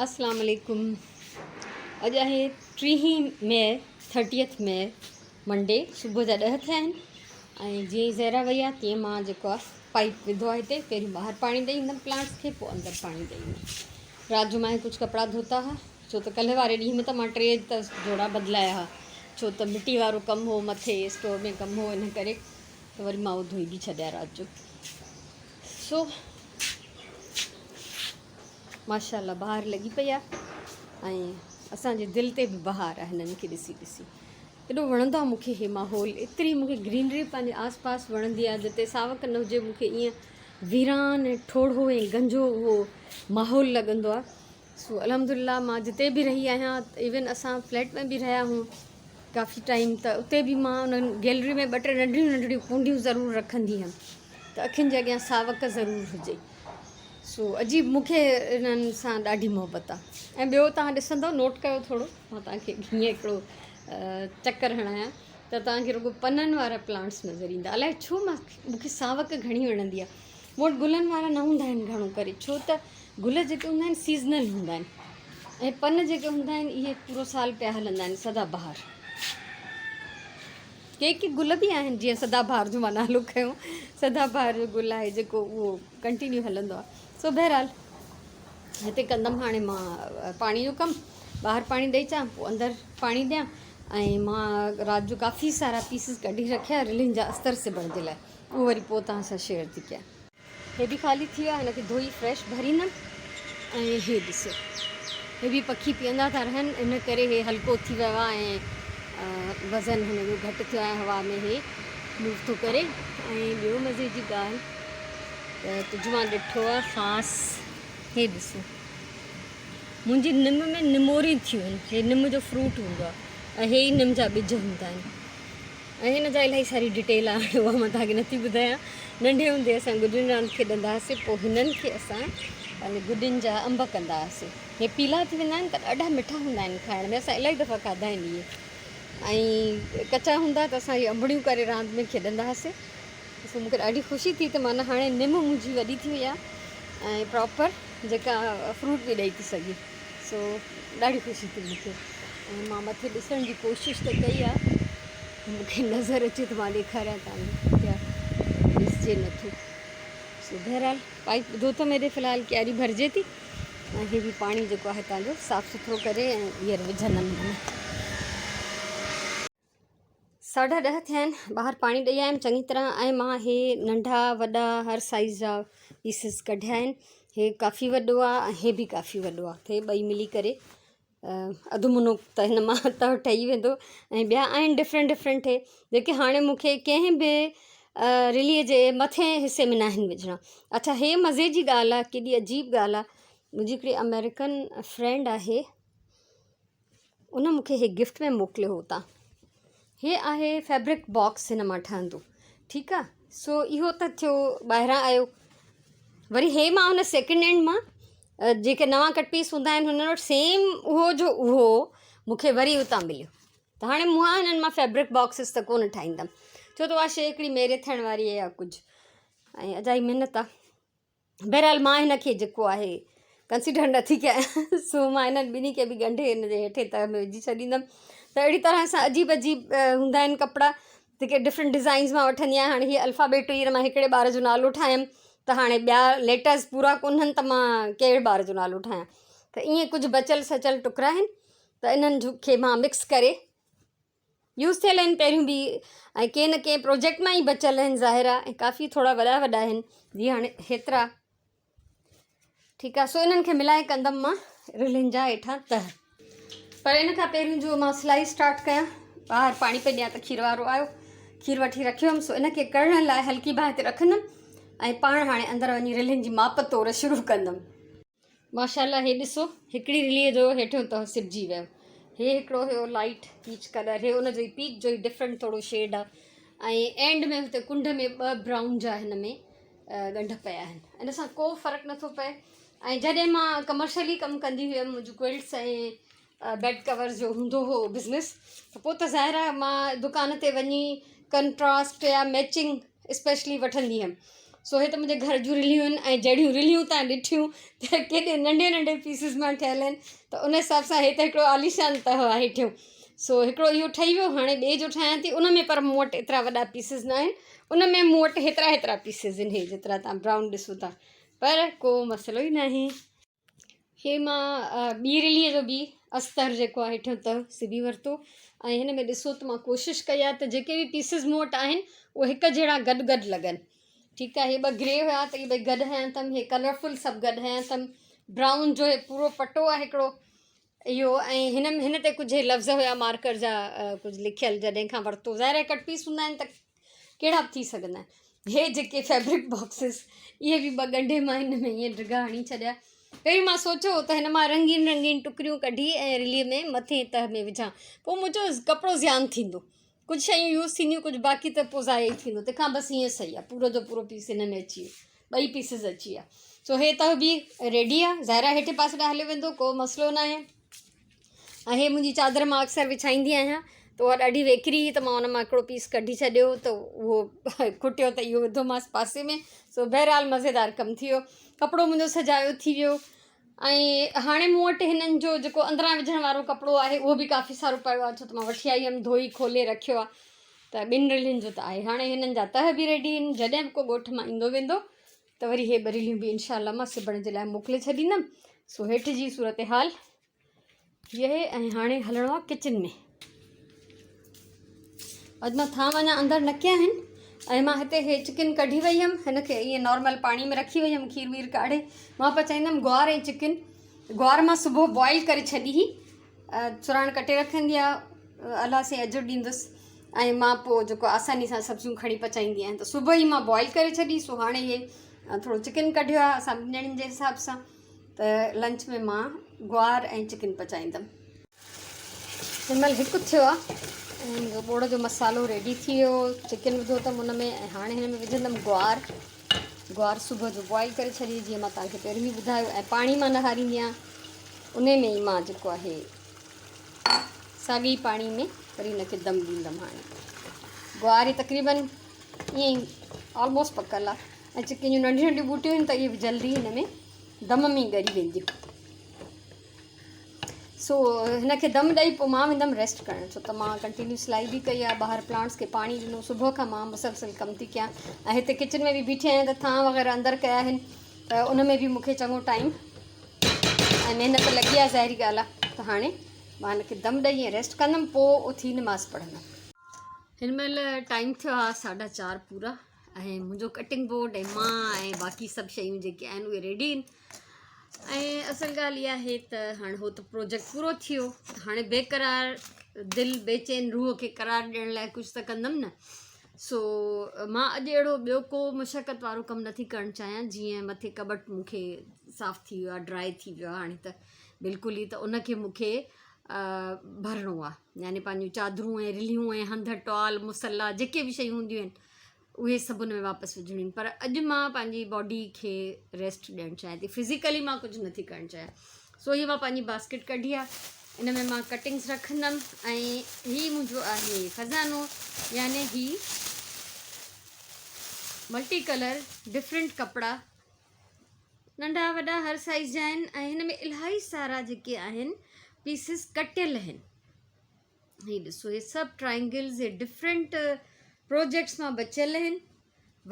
اسلام عليڪم اڄ آهي ٽيهين مئي ٿرٽيٿ مئي منڊي صبح جا ڏهه ٿيا آهن ۽ جيئن ئي زهرا وئي آهي تيئن مان جيڪو آهي پائپ وڌو آهي هتي پهريون ٻاهر پاڻي ڏئي ايندم پلانٽس کي پوء اندر پاڻي ڏئي ايندم رات جو مان ڪجهه ڪپڙا ڌوتا هئا ڇو ته ڪلهه واري ڏينهن ۾ ته مان ٽي ته جوڙا بدلايا هئا ڇو ته مٽي وارو ڪم هو مٿي اسٽور ۾ ڪم هو ان ڪري ته وري مان اهو ڌوئي به ڇڏيا رات جو سو ماشاء الله بهار لڳي پئي آهي ۽ اسان جي دل تي به بهار آهي هنن کي ڏسي ڏسي ايڏو وڻندو آهي مونکي هي ماحول ايتري مونکي گرينري پنهنجي آس پاس وڻندي آهي جتي ساوڪ نه هجي مونکي ائين ويران ۽ ٺوڙهو ۽ گنجو اهو ماحول لڳندو آهي سو الحمد لله مان جتي به رهي آهيان ايون اسان فليٽ ۾ به رهيا آهيون ڪافي ٽائيم ته اتي به مان انهن گيلري ۾ ٻه ٽي ننڍڙيون ننڍڙيون ڪونڊيون ضرور رکندي هيم ته اکين جي اڳيان ساوڪ ضرور هجي سو عجيب مون کي انهن سان ڏاڍي محبت آهي ۽ ٻيو توهان ڏسندو نوٽ ڪيو ٿورو مان توهان کي هيئن هڪڙو چڪر هڻايان ته توهان کي رڳو پنن وارا پلانٽس نظر ايندا الائي ڇو مان مون کي ساوڪ گهڻي وڻندي آهي مون وٽ گلن وارا نه هوندا آهن گهڻو ڪري ڇو ته گل جيڪي هوندا آهن سيزنل هوندا آهن ۽ پن جيڪي هوندا آهن اهي پورو سال پيا هلندا آهن سدا بهار ڪي ڪي گل به آهن جيئن سدا بهار جو مان نالو کنيو سدا بهار جو گل آهي جيڪو اهو ڪنٽينيو هلندو آهي سو بهرحال هتي ڪندم هاڻي مان پاڻي جو ڪم ٻاهر پاڻي ڏئي اچان پوء اندر پاڻي ڏيان ۽ مان رات جو ڪافي سارا پيسز ڪڍي رکيا رلين جا استر سبڻ جي لاء اهو وري پوء توهان سان شيئر ٿي ڪيان. هي به خالي ٿي ويو آهي هن کي ڌوئي فريش ڀريندم ۽ هي ڏسو هي به پکي پيئندا ٿا رهن ان ڪري هي هلڪو ٿي ويو آهي ۽ وزن هن جو گهٽ ٿيو آهي هوا ۾ هي موو ٿو ڪري ۽ ٻيو مزي جي ڳالهه ته تجهه مان ڏٺو آهي خاص هي ڏسو منهنجي نم ۾ نموريون ٿيون آهن هي نم جو فروٽ هوندو آهي ۽ هي ئي نم جا ٻج هوندا آهن ۽ هن جا الاهي ساري ڊيٽيل آهي هاڻي اها مان توهان کي نٿي ٻڌايان. ننڍي هوندي اسان گڏين راند کيڏندا هئاسين پوء هنن کي اسان پنهنجي گڏين جا انب ڪندا هئاسين. هي پيلا ٿي ويندا آهن ته ڏاڍا مٺا هوندا آهن کائڻ ۾ اسان الاهي دفعا کاڌا آهن اهي ۽ ڪچا هوندا ته اسان اهي انبڙيون ڪري راند ۾ کيڏندا هئاسين. سو مون کي ڏاڍي خوشي ٿي ته معنيٰ هاڻي نم منهنجي وڏي ٿي وئي آهي ۽ پراپر جيڪا فروٽ به ڏئي ٿي سگهي. سو ڏاڍي خوشي ٿي مون کي ۽ مان مٿي ڏسڻ جي ڪوشش ته ڪئي آ مون کي نظر اچي ته مان ڏيکاريان تان کي ڏسجي نٿو سو بهرحال پائپ ٻڌو اٿم هيڏي في الحال ڪياري ڀرجي ٿي ۽ هي به پاڻي جيڪو آهي تان جو صاف سٿرو ڪري ۽ ٻيهر وجهندم هن ۾. ساڍا ڏهه ٿيا آهن ٻاهر پاڻي ڏئي آيم چڱي طرح ۽ مان هي ننڍا وڏا هر سائيز جا پيسز ڪڍيا آهن هي ڪافي وڏو آهي ۽ هي به ڪافي وڏو آهي هي ٻئي ملي ڪري اڌ منو ته هن مان ته ٺهي ويندو ۽ ٻيا آهن ڊفرنٽ ڊفرنٽ هي جيڪي هاڻي مون کي ڪنهن به رليء جي مٿئين حصي ۾ ناهن وجهڻا اڇا هي مزي جي ڳالهه آهي ڪيڏي عجيب ڳالهه آهي منهنجي هڪڙي آمريڪن فرينڊ آهي ان مون کي هي گفٽ ۾ موڪليو هو اتان هي آهي فيبرڪ باڪس هن مان ٺهندو ٺيڪ آ سو اهو ته ٿيو ٻاهران آيو وري هي مان ان سيڪنڊ هينڊ مان جيڪي نوان ڪٽ پيس هوندا آهن هنن وٽ سيم اهو جو اهو مون کي وري اتان مليو ته هاڻي مان هنن مان فيبرڪ باڪسز ته ڪونه ٺاهيندم ڇو ته اها شيء هڪڙي ميري ٿيڻ واري آهي يا ڪجهه ۽ اجائي محنت آهي بهرحال مان هن کي جيڪو آهي ڪنسيڊر نٿي ڪيان سو مان هنن ٻنهي کي به ڳنڍي هن جي هيٺين تهه ۾ وجهي ڇڏيندم ته اهڙي طرح سان عجيب عجيب هوندا آهن ڪپڙا جيڪي ڊفرنٽ ڊزائنس مان وٺندي آهيان هاڻي هي الفابيٽ هئي هن مان هڪڙي ٻار جو نالو ٺاهيم ته هاڻي ٻيا ليٽرس پورا ڪونهن ته مان ڪهڙي ٻار جو نالو ٺاهيان ته ائين ڪجهه بچيل سچيل ٽڪرا آهن ته انهن کي مان مڪس ڪري يوز ٿيل آهن پهريون به ۽ ڪنهن نه ڪنهن پروجيڪٽ مان ئي بچيل آهن ظاهر آهي ۽ ڪافي ٿورا وڏا وڏا آهن جيئن هاڻي هيترا ٺيڪ آهي سو انهن کي ملائي ڪندم مان رلين جا هيٺان تهه پر ان کان پهريون جو مان سلائي اسٽارٽ ڪيان ٻاهر پاڻي پئي ڏيان ته کير وارو آيو کير وٺي رکيو هيم سو ان کي ڪڙهڻ لاء هلڪي باهه تي رکندم ۽ پاڻ هاڻي اندر وڃي رلين جي ماپ تور شروع ڪندم. ماشاءالله هي ڏسو هڪڙي رليء جو هيٺيون تهه سبجي ويو. هي هڪڙو هيو لائيٽ پيچ ڪلر هي ان جو ئي پيچ جو ئي ڊفرنٽ ٿورو شيڊ آ ۽ اينڊ ۾ هتي ڪنڊ ۾ ٻه برائون جا هن ۾ ڳنڍ پيا آهن ان سان ڪو فرق نٿو پئي ۽ جڏهن مان ڪمرشلي ڪم ڪندي هيم منهنجو ڪوئلٽس ۽ بيڊ ڪورز جو هوندو هو بزنس ته پوء ته ظاهر آهي مان دڪان تي وڃي ڪنٽراسٽ يا ميچنگ اسپيشلي وٺندي هيم. سو هي ته منهنجي گهر جون رليون آهن ۽ جهڙيون رليون تان ڏٺيون ته ڪيڏي ننڍي ننڍي پيسز مان ٺهيل آهن ته ان حساب سان هي ته هڪڙو عاليشان تهه آهي هيٺيون سو هڪڙو اهو ٺهي ويو هاڻي ٻئي جو ٺاهيان ٿي ان ۾ پر مون وٽ ايترا وڏا پيسز نه آهن ان ۾ مون وٽ هيترا هيترا پيسز آهن هي جيترا تان برائون ڏسو ٿا پر ڪو مسئلو ئي ناهي. هي مان ٻي رليء جو به استر جيڪو آهي هيٺيون تهه سبي ورتو ۽ هن ۾ ڏسو ته مان ڪوشش ڪئي آهي ته جيڪي به پيسز مون وٽ آهن اهي هڪ جهڙا گڏ گڏ لڳن ٺيڪ آهي هي ٻه گري هيا ته اهي ٻئي گڏ هنيا اٿم هي ڪلرفل سڀ گڏ هنيا اٿم برائون جو هي پورو پٽو آهي هڪڙو اهو ۽ هن هن تي ڪجهه لفظ هيا مارڪر جا ڪجهه لکيل جڏهن کان ورتو ظاهر آهي ڪٽ پيس هوندا آهن ته ڪهڙا به ٿي سگهندا آهن هي جيڪي فيبرڪ باڪسز اهي به ٻه ڳنڍي مان هن ۾ ائين ڊگها هڻي ڇڏيا پهرين مان سوچيو ته هن مان رنگين رنگين ٽڪريون ڪڍي ۽ رلي ۾ مٿي تهه ۾ وجهان پوء مون چيو ڪپڙو زيان ٿيندو ڪجهه شيون يوز ٿينديون ڪجهه باقي ته پوء ضايع ئي ٿيندو تنهن کان بس ائين صحيح آهي پورو جو پورو پيس هن ۾ اچي ويو ٻئي پيسز اچي ويا سو هي تهه به ريڊي آهي ظاهر آهي هيٺين پاسي ڏانهن هليو ويندو ڪو مسئلو ناهي ۽ هي منهنجي چادر مان اڪثر وڇائيندي آهيان ته اها ڏاڍي ويڪري هئي ته مان ان مان هڪڙو پيس ڪڍي ڇڏيو ته اهو کٽيو ته اهو وڌومانس پاسي ۾ سو بهرحال مزيدار ڪم ٿي ويو ڪپڙو منهنجو سجايو ٿي ويو ۽ هاڻي مون وٽ هنن جو جيڪو اندران وجهڻ وارو ڪپڙو آهي اهو به ڪافي سارو پيو آهي ڇو ته مان وٺي آئي هيم ڌوئي کولي رکيو آهي ته ٻن رلين جو ته آهي هاڻي هنن جا تهه به ريڊي آهن جڏهن به ڪو ڳوٺ مان ايندو ويندو ته وري هي ٻه رليون به انشاء الله مان سبڻ جي لاء موڪلي ڇڏيندم سو هيٺ جي صورتحال هي آهي ۽ هاڻي هلڻو آهي ڪچن ۾ اڄ مان ٿانو اڃا اندر نه ڪيا آهن ۽ مان هتي هي چڪن ڪڍي وئي هيم هن کي ائين نارمل پاڻي ۾ رکي وئي هيم کير وير ڪاڙهي مان پچائيندم گوار ۽ چڪن گوار مان صبح بوائل ڪري ڇڏي هئي سراڻ ڪٽي رکندي آ الله سائين اجر ڏيندس ۽ مان پوء جيڪو آساني سان سبزيون کڻي پچائيندي آهيان ته صبح ئي مان بوائل ڪري ڇڏي سو هاڻي هي ٿورو چڪن ڪڍيو آهي اسان ٻن ڄڻين جي حساب سان ته لنچ ۾ مان گوار ۽ چڪن پچائيندم. هن مهل هڪ ٿيو آهي ۽ منهنجو ٻوڙ جو مصالحو ريڊي ٿي ويو چڪن وڌو اٿم ان ۾ ۽ هاڻي هن ۾ وجهندم گوار گوار صبح جو بوائل ڪري ڇڏي جيئن مان توهان کي پهريون ئي ٻڌايو ۽ پاڻي مان نه هاريندي آهيان ان ۾ ئي مان جيڪو آهي ساڳي ئي پاڻي ۾ وري هن کي دم ڏيندم هاڻي گوار هي تقريبن ائين ئي آلموسٽ پڪل آهي ۽ چڪن جون ننڍيون ننڍيون ٻوٽيون آهن ته اهي به جلدي هن ۾ دم ۾ ڳري وينديون سو هن کي دم ڏئي پوء مان ويندم ريسٽ ڪرڻ ڇو ته مان ڪنٽينيو سلائي به ڪئي آهي ٻاهر پلانٽس کي پاڻي ڏنو صبح کان مان مسلسل ڪم ٿي ڪيان ۽ هتي ڪچن ۾ به بيٺي آهيان ته ٿانء وغيره اندر ڪيا آهن ته ان ۾ به مونکي چڱو ٽائيم ۽ محنت لڳي آهي ظاهري ڳالهه آهي ته هاڻي مان هن کي دم ڏئي ۽ ريسٽ ڪندم پوء اٿي نماز پڙهندم هن مهل ٽائيم ٿيو آهي ساڍا چار پورا ۽ منهنجو ڪٽنگ بورڊ ۽ مان ۽ باقي سڀ شيون جيڪي آهن اهي ريڊي آهن ۽ اصل ڳالهه اها آهي ته هاڻي هو ته پروجيڪٽ پورو ٿي ويو هاڻي بيقرار دل بيچين روح کي قرار ڏيڻ لاء ڪجهه ته ڪندم نه سو مان اڄ اهڙو ٻيو ڪو مشقت وارو ڪم نٿي ڪرڻ چاهيان جيئن مٿي ڪٻٽ مون کي صاف ٿي ويو آهي ڊرائي ٿي ويو آهي هاڻي ته بلڪل ئي ته ان کي مون کي ڀرڻو آهي يعني پنهنجون چادرون ۽ رليون ۽ هنڌ ٽوال مصلا جيڪي به شيون هونديون آهن اهي سڀ ان ۾ واپس وجهڻيون آهن پر اڄ مان پنهنجي باڊي کي ريسٽ ڏيڻ چاهيان ٿي فزيڪلي مان ڪجهه نٿي ڪرڻ چاهيان سو هي مان پنهنجي باسڪيٽ ڪڍي آهي ان ۾ مان ڪٽنگس رکندم ۽ هي منهنجو آهي خزانو يعني هي ملٽي ڪلر ڊفرنٽ ڪپڙا ننڍا وڏا هر سائز جا آهن ۽ هن ۾ الاهي سارا جيڪي آهن پيسز ڪٽيل آهن هي ڏسو هي سڀ ٽرائنگلز هي ڊفرنٽ پروجيڪٽس مان بچيل آهن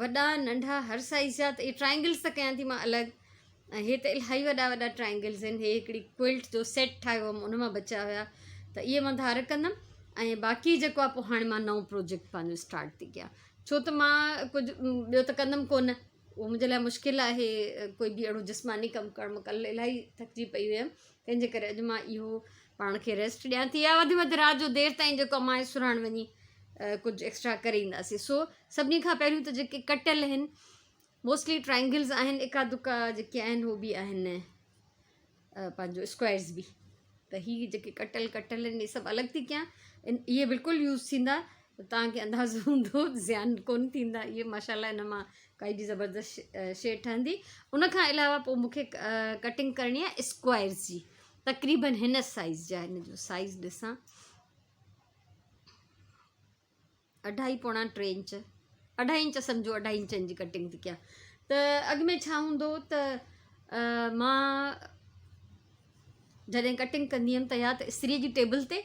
وڏا ننڍا هر سائز جا ته هي ٽرائنگلز ته ڪيان ٿي مان الڳ ۽ هي ته الاهي وڏا وڏا ٽرائنگلز آهن هي هڪڙي ڪوئلٽ جو سيٽ ٺاهيو هئم ان مان بچيا هيا ته اهي مان ڌار ڪندم ۽ باقي جيڪو آهي پوء هاڻي مان نئون پروجيڪٽ پنهنجو اسٽارٽ ٿي ڪيان ڇو ته مان ڪجهه ٻيو ته ڪندم ڪونه اهو منهنجي لاء مشڪل آهي ڪوئي به اهڙو جسماني ڪم ڪرڻ مان ڪلهه الاهي ٿڪجي پئي هيم تنهن جي ڪري اڄ مان اهو پاڻ کي ريسٽ ڏيان ٿي يا وڌ ۾ وڌ رات جو دير تائين جيڪو مان سرهاڻ وڃي ڪجهه ايڪسٽرا ڪري اينداسين سو سڀني کان پهريون ته جيڪي ڪٽيل آهن موسٽلي ٽرائنگلز آهن اڪا دڪا جيڪي آهن هو به آهن پنهنجو اسڪوائرز به ته هي جيڪي ڪٽل ڪٽل آهن اهي سڀ الڳ ٿي ڪيان اهي بلڪل يوز ٿيندا توهان کي اندازو هوندو زيان ڪون ٿيندا اهي ماشاء الله ان مان ڪائي به زبردست شي ٺهندي ان کان علاوه پوء مونکي ڪٽنگ ڪرڻي آهي اسڪوائرز جي تقريبن هن سائز جا هن جو سائز ڏسان اڍائي پوڻا ٽي انچ اڍائي انچ سمجهو اڍائي انچن جي ڪٽنگ ٿي ڪيان ته اڳ ۾ ڇا هوندو ته مان جڏهن ڪٽنگ ڪندي هيم ته يا ته استري جي ٽيبل تي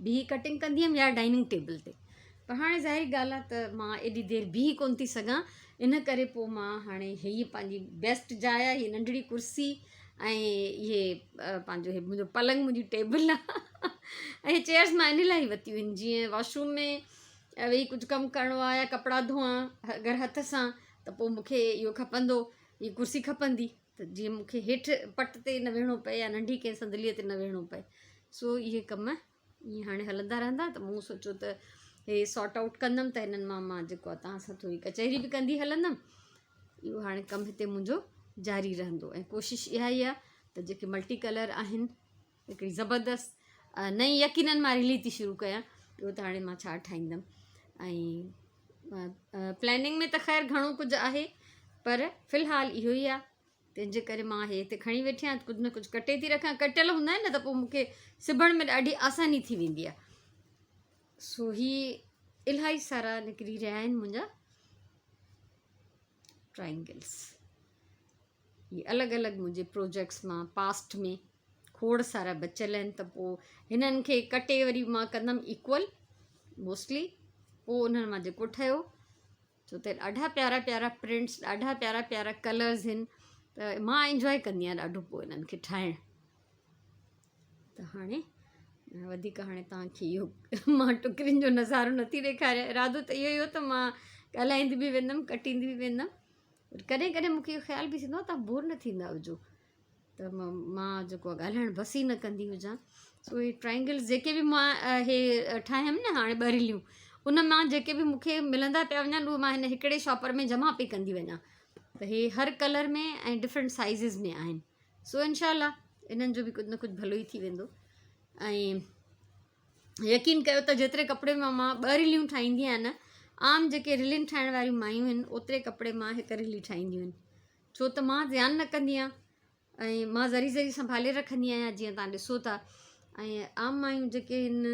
بيهي ڪٽنگ ڪندي هيم يا ڊائننگ ٽيبل تي پر هاڻي ظاهري ڳالهه آهي ته مان ايڏي دير بيهي ڪونه ٿي سگهان ان ڪري پوء مان هاڻي هيء پنهنجي بيسٽ جاء آهي هيء ننڍڙي ڪرسي ۽ اهي پنهنجو هي منهنجو پلنگ منهنجي ٽيبل آهي ۽ چيئرس مان ان لاء ئي ورتيون آهن جيئن واش روم ۾ ويهي ڪجهه ڪم ڪرڻو آهي يا ڪپڙا ڌوئان اگر هٿ سان ته پوء مون کي اهو کپندو هي ڪرسي کپندي ته جيئن مون کي هيٺ پٽ تي نه ويهڻو پئي يا ننڍي ڪنهن صندليء تي نه ويهڻو پئي سو اهي ڪم ائين هاڻي هلندا رهندا ته مون سوچيو ته هي سارٽ آئوٽ ڪندم ته هنن مان مان جيڪو آهي توهان سان ٿوري ڪچهري به ڪندي هلندم اهو هاڻي ڪم هتي منهنجو جاري رهندو ۽ ڪوشش اها ئي آهي ته جيڪي ملٽي ڪلر آهن هڪڙي زبردست نئين يقينن مان رلي ٿي شروع ڪيان ٻيو ته هاڻي مان ڇا ٺاهيندم ۽ پلاننگ ۾ ته خير گهڻو ڪجهه آهي پر في الحال اهو ئي آهي تنهن جي ڪري مان هي هتي کڻي ويٺي آهيان ڪجهه نه ڪجهه ڪٽي ٿي رکان ڪٽيل هوندا آهن نه ته پوء مونکي سبڻ ۾ ڏاڍي آساني ٿي ويندي آهي سو هي الاهي سارا نڪري رهيا آهن منهنجا ٽرائنگلس هي الڳ الڳ منهنجي پروجيڪٽس مان پاسٽ ۾ کوڙ سارا بچيل آهن ته پوء هنن کي ڪٽي وري مان ڪندم ايڪول موسٽلي پوء انهن مان جيڪو ٺهيو ڇو ته ڏاڍا پيارا پيارا پرنٽس ڏاڍا پيارا پيارا ڪلرز آهن ته مان انجواء ڪندي آهيان ڏاڍو پوء انهن کي ٺاهڻ ته هاڻي وڌيڪ هاڻي توهان کي اهو مان ٽڪرين جو نظارو نٿي ڏيکاريان ارادو ته اهو ئي هو ته مان ڳالهائيندي به ويندم ڪٽيندي به ويندم پر ڪڏهن ڪڏهن مونکي اهو خيال به ٿيندو آهي توهان بور نه ٿيندا هجو ته مان جيڪو ڳالهائڻ بس ئي نه ڪندي هجان سو هي ٽرائنگلس جيڪي به مان هي ٺاهيم نه هاڻي ٻه رليون ان مان جيڪي به مونکي ملندا پيا وڃن اهي مان هن هڪڙي شاپر ۾ جمع پئي ڪندي وڃان ته هي هر ڪلر ۾ ۽ ڊفرنٽ سائيزز ۾ آهن سو انشاء الله انهن جو به ڪجهه نه ڪجهه ڀلو ئي ٿي ويندو ۽ يقين ڪيو ته جيتري ڪپڙي مان مان ٻه رليون ٺاهيندي آهيان نه عام جيڪي رلين ٺاهڻ واريون مايون آهن اوتري ڪپڙي مان هڪ رلي ٺاهينديون آهن ڇو ته مان زيان نه ڪندي آهيان ۽ مان ذري ذري سنڀالي رکندي آهيان جيئن تان ڏسو ٿا ۽ عام مايون جيڪي آهن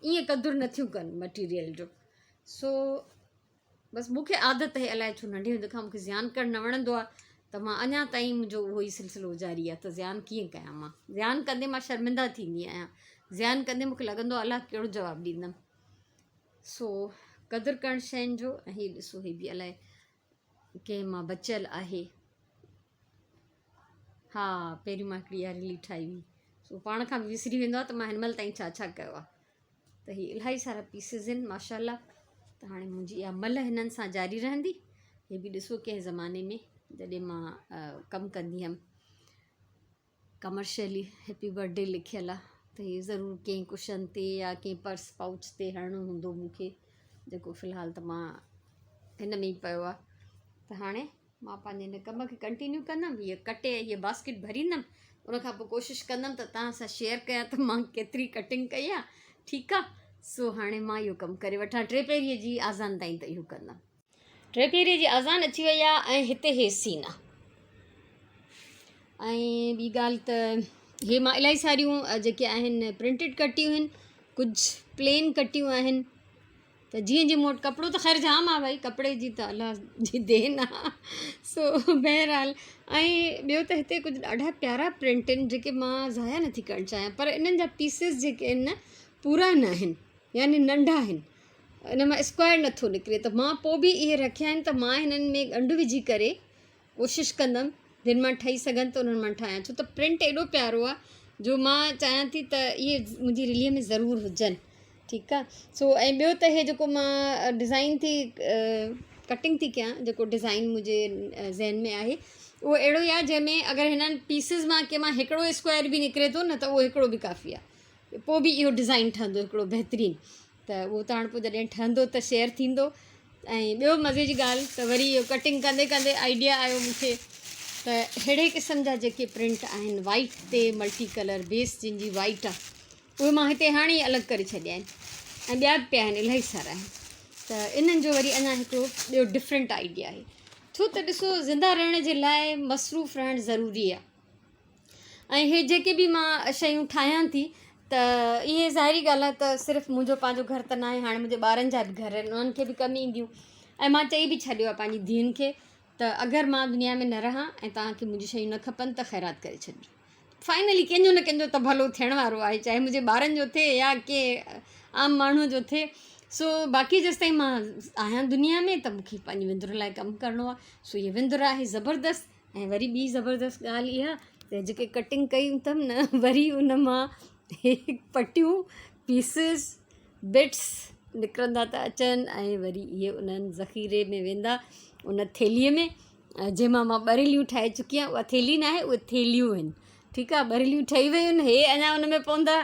ائين قدر نٿيون ڪن مٽيريل جو سو بس مون کي عادت آهي الائي ڇو ننڍي هوندي کان مون کي زيان ڪرڻ نه وڻندو آهي ته مان اڃا تائين منهنجو اهو ئي سلسلو جاري آهي ته زيان ڪيئن ڪيان مان زيان ڪندي مان شرمنده ٿيندي آهيان زيان ڪندي مون کي لڳندو آهي الله ڪهڙو جواب ڏيندم سو قدر ڪرڻ شين جو ۽ هي ڏسو هي به الائي ڪنهن مان بچيل آهي ها پهريون مان هڪڙي اها رلي ٺاهي هئي سو پاڻ کان به وسري ويندو آهي ته مان هن مهل تائين ڇا ڇا ڪيو آهي ته هي الاهي سارا پيسز آهن ماشاء الله ته هاڻي منهنجي اها ملهه هنن سان جاري رهندي هي به ڏسو ڪنهن زماني ۾ جڏهن مان ڪم ڪندي هيم ڪمرشلي هيپي برٿ ڊي لکيل آهي ته هي ضرور ڪنهن ڪشن تي يا ڪنهن پرس پائوچ تي هڻڻو هوندو مونکي جيڪو في الحال ته مان هن ۾ ئي پيو آهي ته هاڻي مان پنهنجي هن ڪم کي ڪنٽينيو ڪندم هيء ڪٽي ۽ هيء باسڪيٽ ڀريندم ان کان پوء ڪوشش ڪندم ته توهان سان شيئر ڪيان ته مان ڪيتري ڪٽنگ ڪئي آهي ٺيڪ آهي سو هاڻي مان اهو ڪم ڪري وٺان ٽي پهريء جي آذان تائين ته اهو ڪندم ٽي پهريء جي آذان اچي وئي آهي ۽ هتي هي سين آهي ۽ ٻي ڳالهه ته هي مان الاهي ساريون جيڪي آهن پرنٽيڊ ڪٽيون آهن ڪجهه پلين ڪٽيون آهن ته جيئن جيئن مون وٽ ڪپڙو ته خير جام آ ڀائي ڪپڙي جي ته الله جي دين آ سو بهرحال ۽ ٻيو ته هتي ڪجهه ڏاڍا پيارا پرنٽ آهن جيڪي مان ضايع نٿي ڪرڻ چاهيان پر انهن جا پيسز جيڪي آهن نه پورا نه آهن يعني ننڍا آهن ان مان اسڪوائر نٿو نڪري ته مان پوء به اهي رکيا آهن ته مان هنن ۾ ڳنڍ وجهي ڪري ڪوشش ڪندم جن مان ٺهي سگهن ته انهن مان ٺاهيان ڇو ته پرنٽ ايڏو پيارو آهي جو مان چاهيان ٿي ته اهي منهنجي رليء ۾ ضرور هجن ٺيڪ آهي سو ۽ ٻيو ته هي جيڪو مان ڊزائن ٿي ڪٽنگ ٿي ڪيان جيڪو ڊزائن منهنجي ذهن ۾ آهي اهو اهڙو ئي آهي جنهن ۾ اگر هنن پيسز مان ڪنهن مان هڪڙو اسڪوائر به نڪري ٿو نه ته اهو هڪڙو به ڪافي آهي پوء به اهو ڊزائن ٺهندو هڪڙو بهترين ته اهو ته هاڻ پوء جڏهن ٺهندو ته شيئر ٿيندو ۽ ٻيو مزي جي ڳالهه ته وري اهو ڪٽنگ ڪندي ڪندي آئيڊيا آيو مون کي ته ههڙي قسم جا جيڪي پرنٽ آهن وائيٽ تي ملٽي ڪلر بيس جن جي وائيٽ آهي اهي مان هتي هاڻي ئي الڳ ڪري ڇڏيا آهن ۽ ٻيا به پيا آهن الاهي سارا آهن ته انهن جو وري اڃا هڪڙو ٻيو ڊفرنٽ آئيڊيا آهي ڇو ته ڏسو زنده رهڻ جي لاء مصروف رهڻ ضروري آهي ۽ هي جيڪي به مان شيون ٺاهيان ٿي ته اهي ظاهري ڳالهه آهي ته صرف منهنجو پنهنجو گهر ته ناهي هاڻي منهنجي ٻارن جا به گهر آهن انهن کي به ڪم اينديون. ۽ مان چئي به ڇڏيو آهي پنهنجي ڌيئن کي ته اگر مان دنيا ۾ نه رهان ۽ توهان کي منهنجون شيون نه کپن ته خيرات ڪري ڇڏجو. فائنلي ڪنهن جو نه ڪنهن جو ته ڀلو ٿيڻ وارو آهي چاهي منهنجي ٻارن جو ٿئي يا ڪنهن عام ماڻهوء جو ٿئي. سو باقي جيستائين مان آهيان دنيا ۾ ته مون کي پنهنجي وندر لاء ڪم ڪرڻو آهي. سو هيء وندر آهي زبردست ۽ وري ٻي زبردست ڳالهه اها ته جيڪي ڪٽنگ ڪئي اٿم نه وري ان مان هي پٽيون پيسز بٽس نڪرندا ٿا اچن ۽ وري اهي انهن ذخيري ۾ ويندا ان ٿيلهيء ۾ جنهن مان مان ٻريليون ٺاهي چڪي آهيان اها ٿيلهي ناهي اهي ٿيلهيون آهن ٺيڪ آهي ٻريليون ٺهي ويون آهن هي اڃا ان ۾ پوندا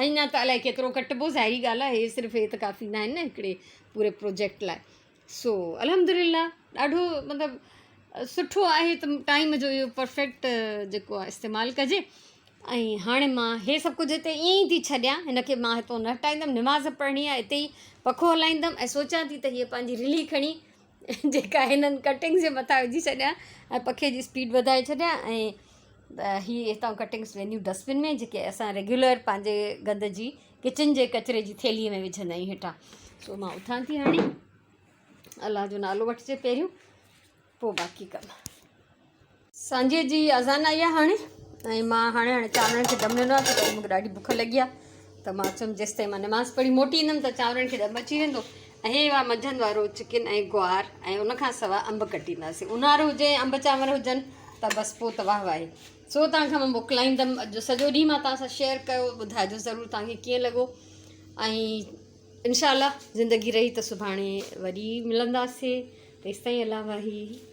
اڃا ته الائي ڪيترو ڪٽبو ظاهري ڳالهه آهي هي صرف هي ته ڪافي ناهن نه هڪڙي پوري پروجيڪٽ لاء سو الحمد لله ڏاڍو مطلب سٺو آهي ته ٽائيم جو اهو پرفيڪٽ جيڪو آهي استعمال ڪجي ۽ هاڻي مان هي سڀ ڪجهه هتي ائين ئي ٿي ڇڏيان هن کي مان هتو نه هٽائيندم نماز پڙهڻي آهي هتي ئي پکو هلائيندم ۽ سوچان ٿي ته هيء پنهنجي رلي کڻي جيڪا هنن ڪٽنگس جي مٿان وجهي ڇڏيان ۽ پکي جي اسپيڊ وڌائي ڇڏيان ۽ هي هتان ڪٽنگس وينديون ڊسٽ بن ۾ جيڪي اسان ريگيولر پنهنجي گند جي ڪچن جي ڪچري جي ٿيلهي ۾ وجهندا آهيون هيٺان سو مان اٿان ٿي هاڻي الله جو نالو وٺجي پهريون پوء باقي ڪم. سانجهيء جي اذان آئي آهي هاڻي ۽ مان هاڻي هاڻي چانورن کي دم ڏنو آهي ڇو ته مونکي ڏاڍي بک لڳي آهي ته مان چيم جيستائين مان نماز پڙهي موٽي ايندم ته چانورن کي دم اچي ويندو ۽ هي هئا منجهند وارو چڪن ۽ گوار ۽ ان کان سواء انب ڪٽينداسين اونهارو هجي ۽ انب چانور هجن ته بس پوء ته واهه واهي سو توهان کان مان موڪلائيندم اڄ جو سڄو ڏينهن مان توهان سان شيئر ڪيو ٻڌائجو ضرور توهان کي ڪيئن لڳو ۽ انشاء الله زندگي رهي ته سڀاڻي وري ملنداسي تيستائين الله واهي.